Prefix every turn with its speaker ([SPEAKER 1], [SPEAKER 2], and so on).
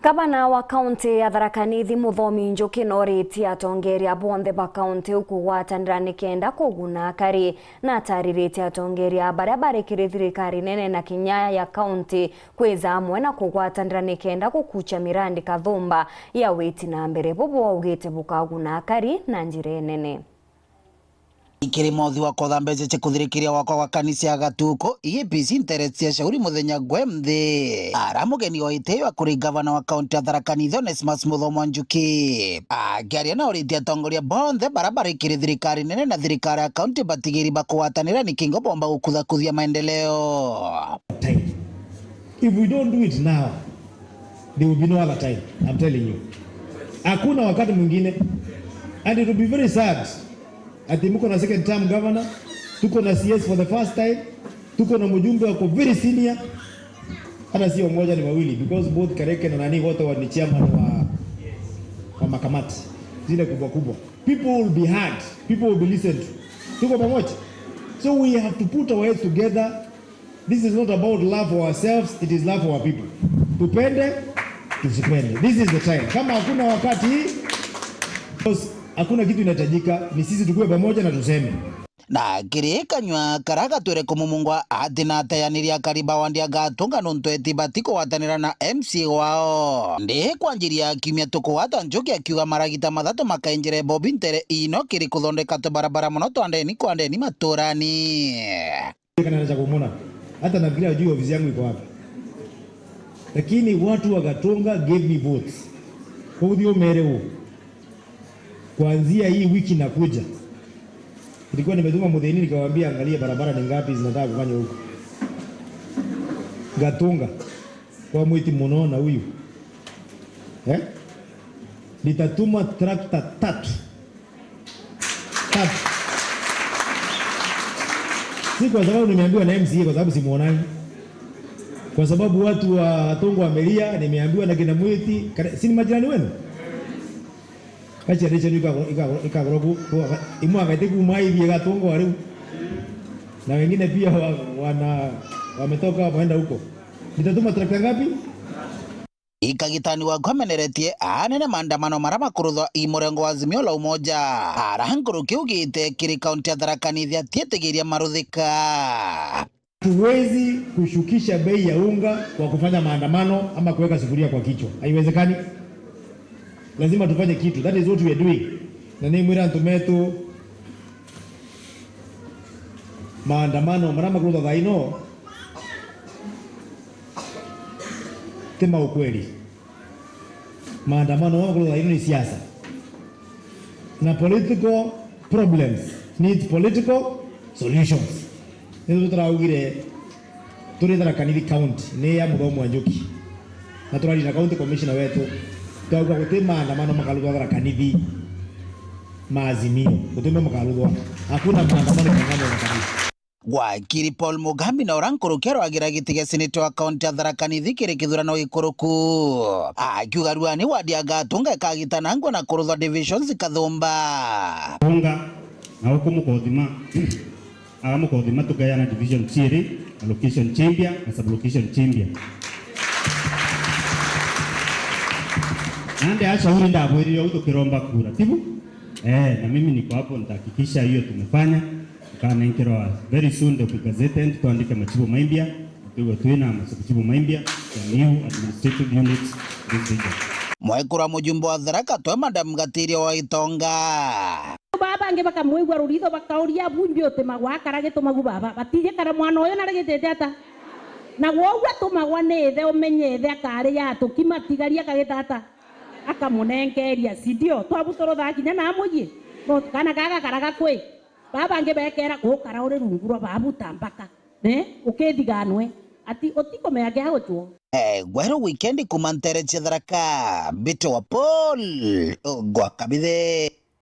[SPEAKER 1] Gavana wa kaunti ya Tharaka Nithi Muthomi Njuki noritie atongeria bonthe ba kaunti ukugwatanira nikenda kuguna akari na atariritie atongeria baria barikiri thirikari nene na kinya ya kaunti kwiza amwe na kugwatanira nikenda gukucha mirandi kathumba ya witi na mbere bubu augite bukaguna akari na njira nene.
[SPEAKER 2] Ikirima uthi wa kotha mbeca cia kuthirikiria wakwa wa kanisa ya gatuko EAPC interest cia shauri muthenya gwe mthi ara mugeni wa itio akuri gavana wa kaunti ya Tharaka Nithi Onesmus Muthomo Njuki akiaria na uritie atongoria bonthe bara barikiri thirikari nene na thirikari ya kaunti batigiri bakugwatanira ni kingo bomba gukuthakuthia maendeleo.
[SPEAKER 3] Time. If we don't do it now, there will be no other time. I'm telling you. Hakuna wakati mwingine. And it will be very sad. Ati mko na second term governor, tuko na CS for the first time, tuko na mjumbe wako very senior. Hata sio mmoja ni wawili because both Kareke na nani wote ni chairman wa makamati zile kubwa kubwa. People will be heard, people will be listened to. Tuko pamoja. So we have to put our heads together. This is not about love for ourselves, it is love for our people. Tupende, tusipende. This is the time. Kama hakuna wakati hii, because hakuna kitu inahitajika, ni sisi tukue pamoja na tuseme.
[SPEAKER 2] Na kirikanywa karaga twire kumumungwa ati na atayaniria kariba wandia gatunga nuntu etibati kugwatanira na MC wao ndi kwanjiria kiumia tukuwata Njuki akiuga maragita mathatu makainjire Bobi Ntere ino kiri kuthondeka tubarabara muno twandeni kwandeni maturani.
[SPEAKER 3] Kana cha kumona hata nafikiria juu ofisi yangu iko wapi, lakini watu wa Gatunga gave me votes kwa hiyo mereu kuanzia hii wiki nakuja. Nilikuwa nimetuma Muthini nikamwambia angalia barabara ni ngapi zinataka kufanya huko Gatunga kwa mwiti munaona huyu Nitatuma trakta tatu tatu, si kwa sababu nimeambiwa na MCA, kwa sababu simuonani, kwa sababu watu wa Gatunga wamelia, nimeambiwa na kina Mwiti, si ni majirani wenu kachiareche ikagoroku imwe akaite kuma hivi Gatunga wariu na wengine pia wana wametoka waenda huko. Nitatuma trakta ngapi?
[SPEAKER 2] Ikagitani wa kwameneretie anene maandamano mara makuruthwa i murengo wa Azimio la Umoja ara kiugite kiri kaunti ya Tharaka Nithi atietegeria maruthika.
[SPEAKER 3] Tuwezi kushukisha bei ya unga kwa kufanya maandamano ama kuweka sufuria kwa kichwa, haiwezekani. Lazima tufanye kitu, that is what we are doing. Na ni mwira ntumetu maandamano mara makurutha thaino tema ukweli. Maandamano makurutha thaino ni siasa na political problems need political solutions. Nĩ tũraugire tũrĩ Tharaka Nithi county nĩ ya Muthomu wa Njuki na tũraria na county commissioner wetu twauga guti maandamano makaruthwa Tharaka Nithi maazimio guti makaruthwa, hakuna maandamano kang'ano Tharaka Nithi.
[SPEAKER 2] Wakiri Paul Mugambi na ora nkuruki arwagira giti gia seneta wa kaunti ya Tharaka Nithi kiri kithurano gikuruku akiuga rua ni wadi ya Gatunga ikagitanangwa na kuruthwa divisions kathumba
[SPEAKER 4] unga na huko mukothima aga mukothima tugayana division chiri location Chimbia na sublocation Chimbia nande ashauri ndabwirire utukiromba kura tibu na mimi niko hapo nitahakikisha hiyo tumefanya kana very soon ndio gazette and tuandike machibu maimbia tuwe twina machibu maimbia ya new administrative units this region.
[SPEAKER 2] Mwekura mujumbe wa Tharaka twe madam Gatiria wa Itonga
[SPEAKER 5] baba ange bakamwigua ruritho bakauria bumbi utemagwa akara gitumagu baba batije kara mwana uyu narigitete ata na woguo atumagwa ni ithe umenye ithe akaria atukima tigaria akagita akamunenkeria sindio twabutoro thakinya na muyi kana kaga karaga kwi baba ange bekera gukara uri rungu rwa babuta mpaka ne ukithiganwe ati utikomea ngiaguchwo.
[SPEAKER 2] Gweru weekend kuma Ntere cia Tharaka Mbito wa Paul Gwakabithe.